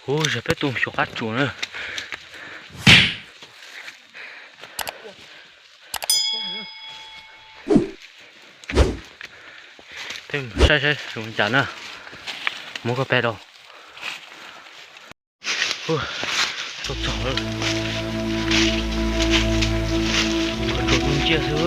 Ub, yog peb tuaj xyuas qab tsuas na. Peb mus saib saib zoo li cas na. Muab koj peg rau. Tuaj txog lawm. Qhov tsuas dub nciab xwb.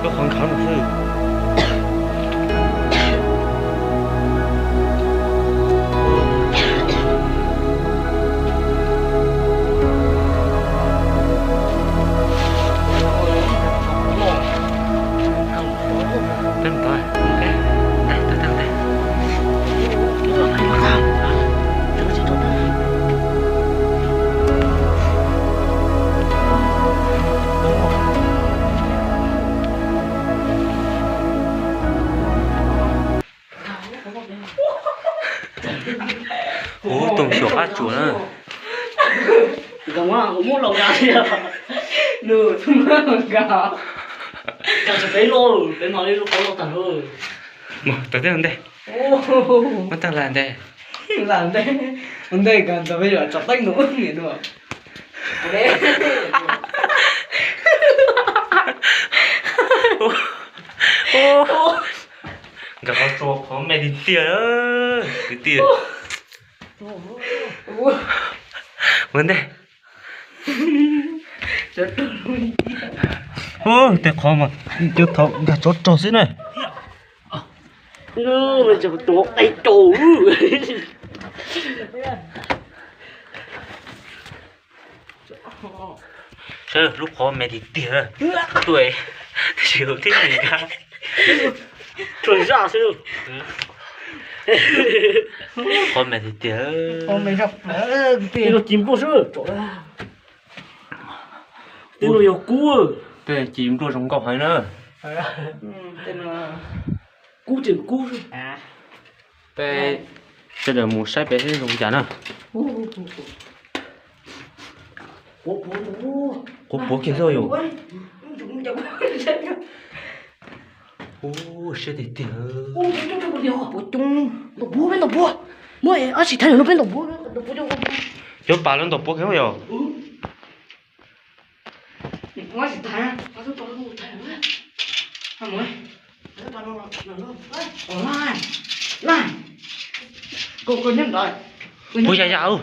Lub qhov nkhav no xwb. Ub, tuaj xyuas qab tsuas na. Kuv muab laus nkaus li, nws muab laus nkaus. Cov tseem peb loj, peb mam li lub qhov loj tag lawm. Mus tau tej ntej. Muab tag lam ntej. Lam ntej, ntej kawg ntawd peb yuav tso teeb nus niam nua. Nkag qhov tsua qhov me tiag tiag kwv tij. Ua ntej. Ub, tej qhov mas cov thaum nkag tsov rog xwb na. Saib lub qhov me tiag tiag. Tuaj, tab sis thiab nkag tsov zaj xwb. Qhov me tiag tiag. Tej no ci npluaj xwb. Tej no yog kub. Tej ci npluaj zoo nkauj heev na. Kub tseem kub. Peb sawv daws mus saib pem seb zoo li cas na. Quav puav kiag xwb yom. Ub, siab tiag tiag. Puav coob, ntaus puav, peb ntaus puav. Muab ab tsi thaiv no peb ntaus puav. Cov pas lawv ntaus puav kiag yom. Puav yam yam.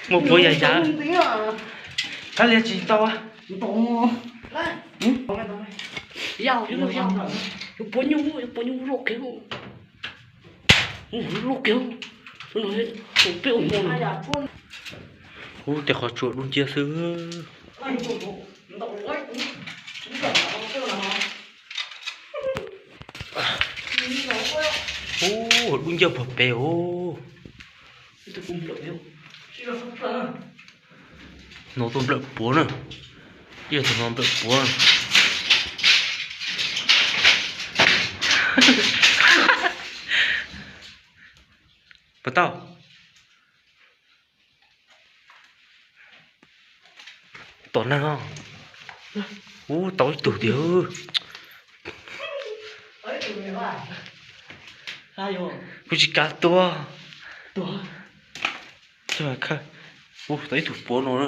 Muaj puav yam yam. Kab lias tsis tau. Yog puav nyuj, puav nyuj loj kiag, loj kiag. Peb ua hmo. Ub, tej qhov tsua dub nciab xwb. Ub, dub nciab puag pem os. No tuaj nplawm puav na. Ib tug no nplawm puav. Puas tau? Tom neeg os. Ub, tau ib tug tiag. Kuv tsis kav tua. Ub, tau ib tug puav no na.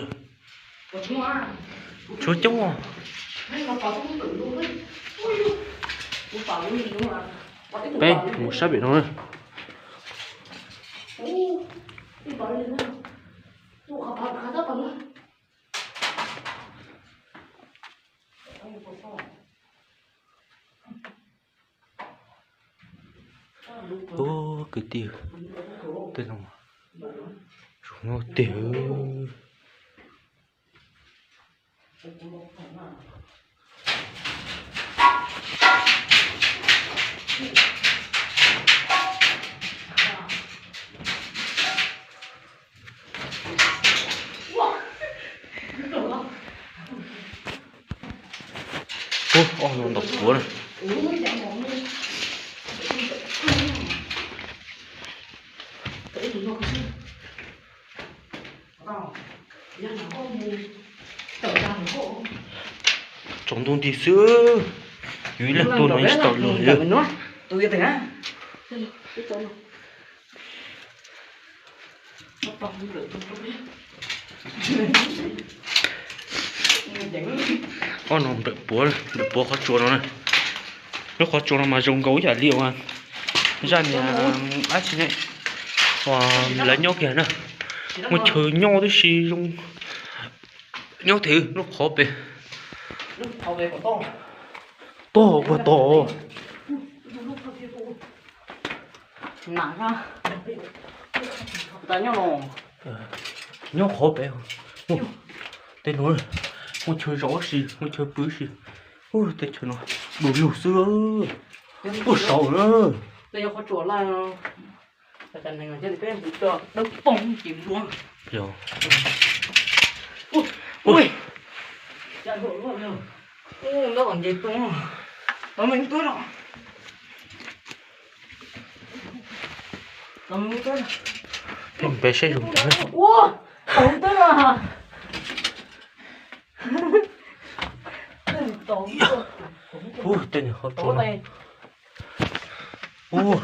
Tshuav coob os. Peb mus sab pem no na. Ub, kwv tij, tej no zoo nkauj tiag. Ub, ob no ntaus puav na. Tsaus ntuj nti xwb, yus ib leeg tuaj no yeej tsis tau luag li. Ob no nplawm puav, nplawm puav qhov tsua no na. Lub qhov tsua no mas zoo nkaus ib yam li uas zaj niag dab tsi ne, uas lawv nyob kiag na, muaj chaw nyob tib si zoo. Nyob thiab lub qhov pem, tog puag tog. Nyob qhov pem, tej no muaj chaw zov si, muaj chaw pw si. Ub, teb chaws no du lug xwb, puag saud na. Peb saib zoo ntawd. Ub, tej niag qhov tsua no. Ub,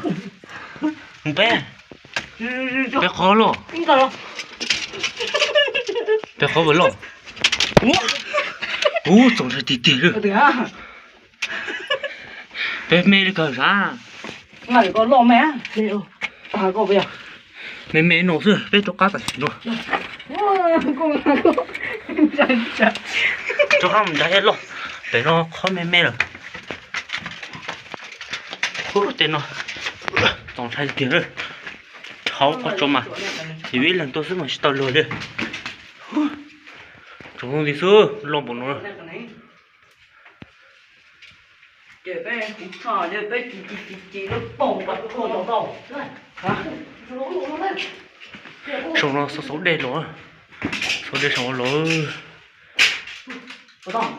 peb, peb qhov los, peb qhov puas loj? Ub, txaus ntshai tiag tiag li. Peb me li kawg sav. Me me no xwb, peb rov qab tam sim no. Rov qab mus nrad thiab loj, pem no qhov me me lawm. Ub, tej no txaus ntshai tiag. Dhau qhov tsua mas, yus ib leeg tuaj xwb mas tsis tau luag li. Tsaus ntuj nti xwb, loj npaum no. Saum no xauv xauv dej los, xauv dej saum los. Lawm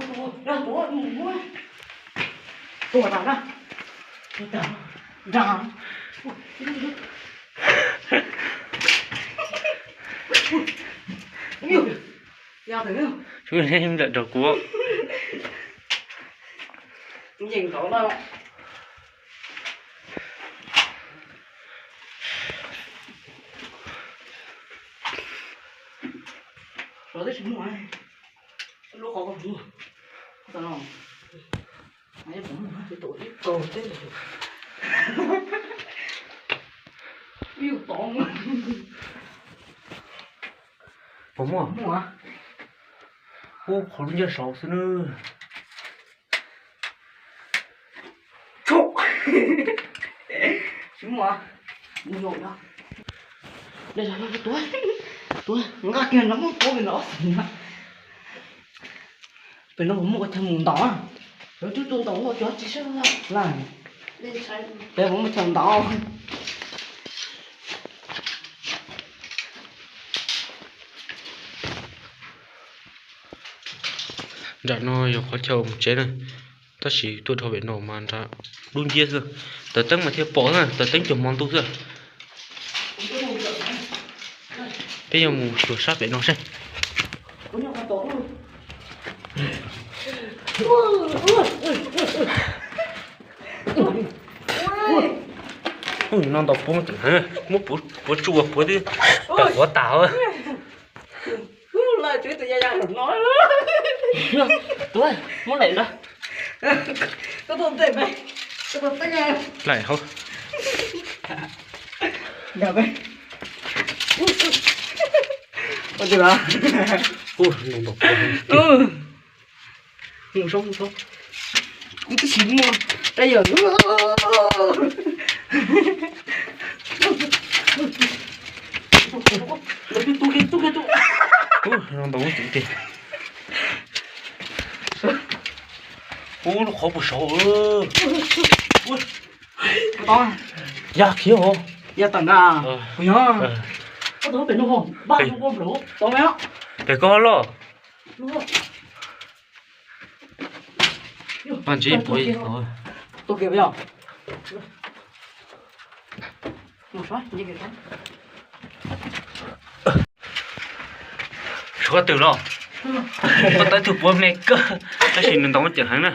rau kuv. Puas muaj? Ub, qhov lub ncauj saud xwb na. Tsis muaj. Tuav, tuav, nqa kiag no muab tuav kiag no. Pem no puas muaj qhov chaw mus ntaus? Cov tub tuaj ntaus ua cov tsis sab laj. Pem puas muaj chaw ntaus? Nram no yog qhov chaw mus tsev na, tab sis tuaj dhau pem no mas nrad dub nciab xwb. Taws teeb mas thiaj pom na, taws teeb cuag hmo ntuj xwb. Peb yuav mus xyuas sab pem no seb. Ub, no ntaus puav, muab puav tsuj puav twb tawm quav tas. Laim hauv. Ub, no ntaus puav. Mus saib, mus saib. Kuv twb tsis muaj, tab yog no ntaus ub tim tiag. Ub, lub qhov puag saud. Ya khiav hov. Ya tawm na. Kuv yog. Pem koj loj. Paj ntsis puav. Suav twm los, koj tau ib tug puav me kawg, tab sis nws ntaus muaj ceem heev na.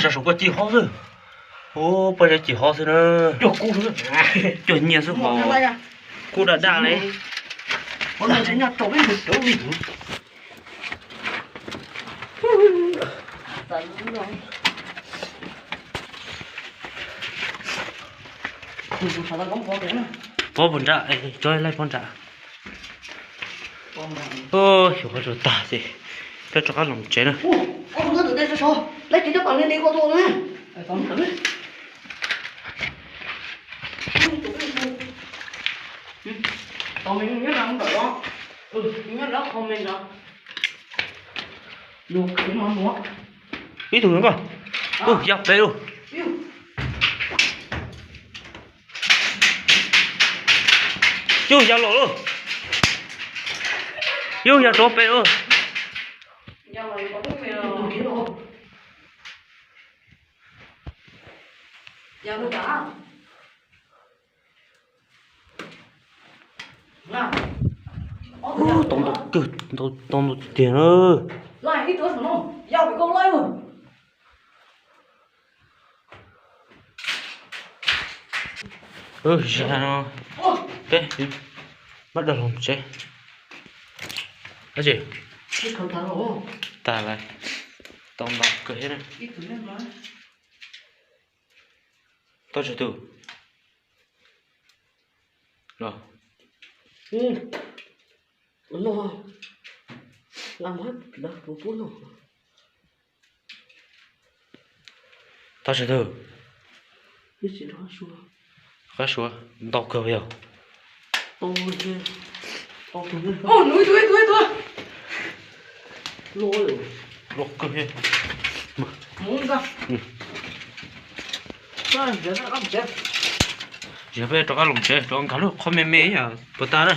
Sav saum koj ci hob xwb. Ua paj ci hob xwb na. Cuag nyiaj xwb hos. Kub daj daj li. Pob puag nram, tso laij pob nram. Xyov qhov tsuas tag ces peb rov qab los tsev na. Ib tug nws koj, yog peb lub. Yug yog los lub, yug yog rov pem lub. Tau ntau kawg, tau ntau tiag na. Zaum no peb mab dag los tsev. Tag lawm, tau ntau kawg thiab. Tau tsawg tus los? Tau tsawg tus? Qab suav ntau kawg yog. Loj kawg. Tsis yog peb rov qab los tsev, rov nkag lub qhov me me puas tag na.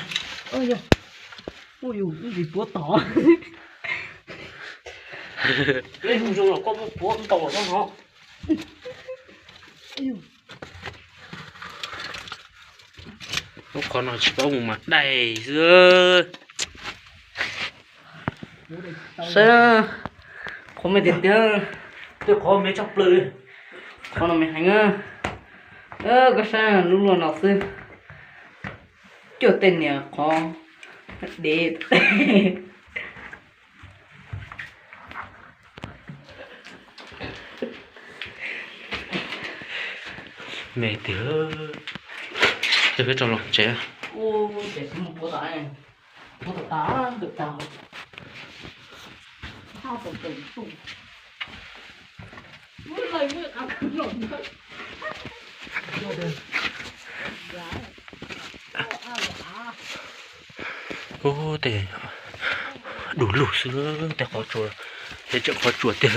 Peb zoo zoo los koj muab puav ntaus no. Lub qhov no tsis paub mus mas dai xwb. Saib, qhov me tiag tiag, tej qhov me tshaj plaws li. Qhov no me heev. Koj saib lub luaj no xwb, cuaj tej niag qhov dev. Me tiag, ces peb rov los tsev. Ub, tej du lug xwb, tej qhov tsua, tej tseem qhov tsua tiag.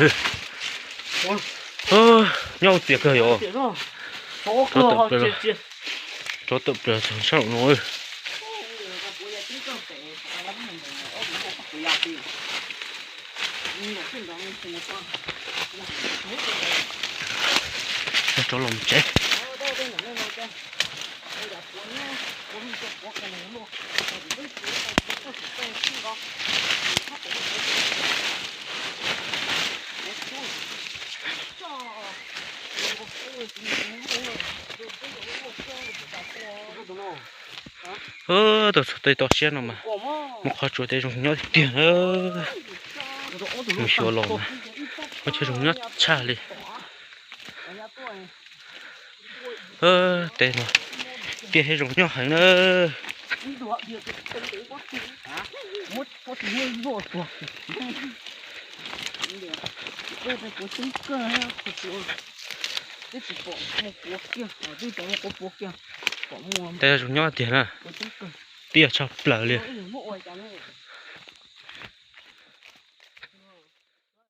Nyob ua txias kawg yom. Rov tawm plaws txog sab nraum no. Rov los tsev. Tau txog tej toj siab no mas muaj qhov tsua tej zoo nyob tiag na. Mus xyuas los mas muaj chaw zoo nyob tshaj li. Tej no tiaj thiab zoo nyob heev na. Tej zoo nyob tiag na. Tiaj tshaj plaws li.